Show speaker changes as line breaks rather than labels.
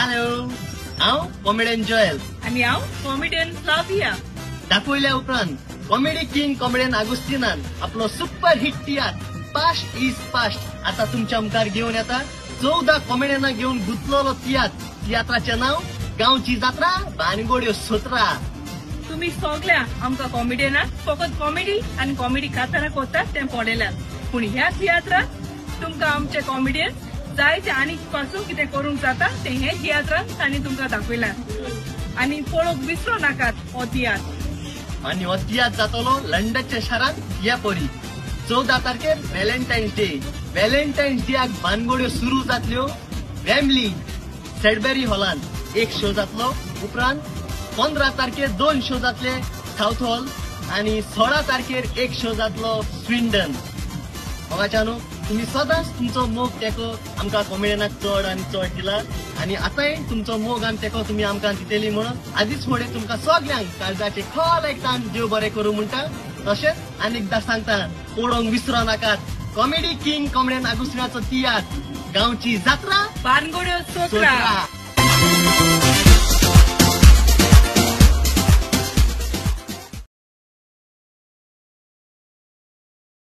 Hello, हांव comedian Joel
आनी हांव कॉमेडियन फ्लाविया.
दाखयल्या उपरांत कॉमेडी किंग कॉमेडियन आगुस्तिनान आपलो super hit tiatr past is past आता तुमच्या मुखार घेवन येता. 14 कॉमेडियनाक घेवन गुंतलेलो तियात्र. तियात्राचें नांव गांवची जात्रा भानगोड्यो सोत्रा.
तुम्ही सगळ्या आमकां कॉमेडियनाक फकत कॉमेडी आनी कॉमेडी खाताना करतात तें पळयल्यात, पूण ह्या तियात्रात तुमकां आमचे कॉमेडियन जायते आनी पासून कितें करूंक जाता तें हे तियात्रान तांणी तुमकां दाखयलां. आनी पळोवंक विसरो नाकात हो तियात्र.
आनी हो तियात्र जातलो लंडनच्या शारांत ह्या परी 14 तारखेर व्हॅलेंटायन्स डे. व्हॅलेंटायन्स डेक भानगोड्यो सुरू जातल्यो. वेम्बली सॅडबेरी हॉलान एक शो जातलो. उपरांत 15 तारखेर 2 शो जातले सावथ हॉल आनी 16 तारखेर एक शो जातलो स्विंडन. मोगाच्यानो, तुम्ही सदांच तुमचो मोग तेको आमकां कॉमेडियनाक चड आनी चड दिला आनी आतांय तुमचो मोग आनी तेको तुमी आमकां दितली म्हणून आदीच फुडें तुमकां सगल्यांक काळजाचे खोल एकदां देव बरें करूं म्हणटा. तशेंच आनी एकदां सांगता, पळोवंक विसरो नाकात कॉमेडी किंग कॉमेडियन आगुस्तिनाचो तियात्र गांवची जात्रा
भानगोड्यो सोत्रा.
सोत्रा.